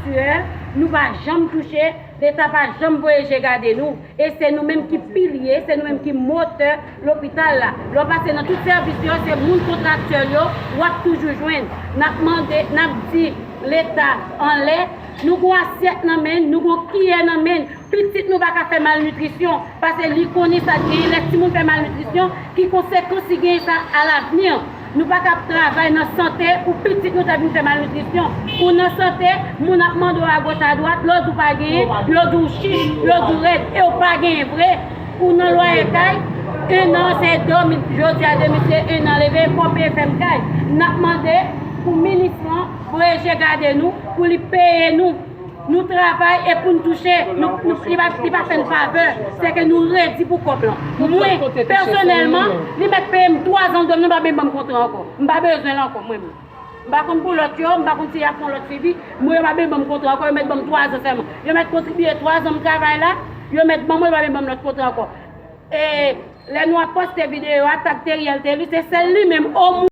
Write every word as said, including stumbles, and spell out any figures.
Aktyèl, nou pa janm touche, Leta pa janm voye je gade nou. E se nou menm ki pilye, se nou menm ki motè lopital la. Lè w pase nan tout sèvis yo, se moun kontraktyèl yo, w ap toujou jwenn. N ap mande, n ap di Leta anlè, nou gon asyèt nan men n, nou gon kiyè nan men n. Pitit nou pa ka fè malnitrisyon, paske li konnen sa l genyen lè timoun fè malnitrisyon, ki konsekans li genyen sa alavni. Nou pa ka ap travay nan sante pou pitit nou ta vin fè malnitrisyon. Ou nan sante, moun ap mande w agoch adwat, lè w di w pa genyen, yo di w chich, yo di w rèd, e w pa genyen vre. Ou nan lwaye kay, en an se dòmi, jodi a de misye en an leve, fò peye fèm kay. N ap mande pou minis lan voye je gade nou, pou li peye nou. Nou travay e pou n touche, nou, nou, li pa, li pa fè n favè, se ke nou redi pou kòb lan. Mwen, pèsonèlman, li mèt peye m twa zan dòmi, li pa menm ban m kontra ankò. M pa bezwen l ankò, mwen menm. M pa konn pou lòt yo, m pa konn si y ap fè yon lòt swivi, mwen yo pa menm ban m kontra ankò, yo mèt ban m twa zan sèlman. Yo mèt kontribye twa zan m travay la, yo mèt ban mwen, yo pa menm ban m lòt kontra ankò. E lè nou ap poste videyo a, tag Teriel Thelus, se sèl li menm, omwen.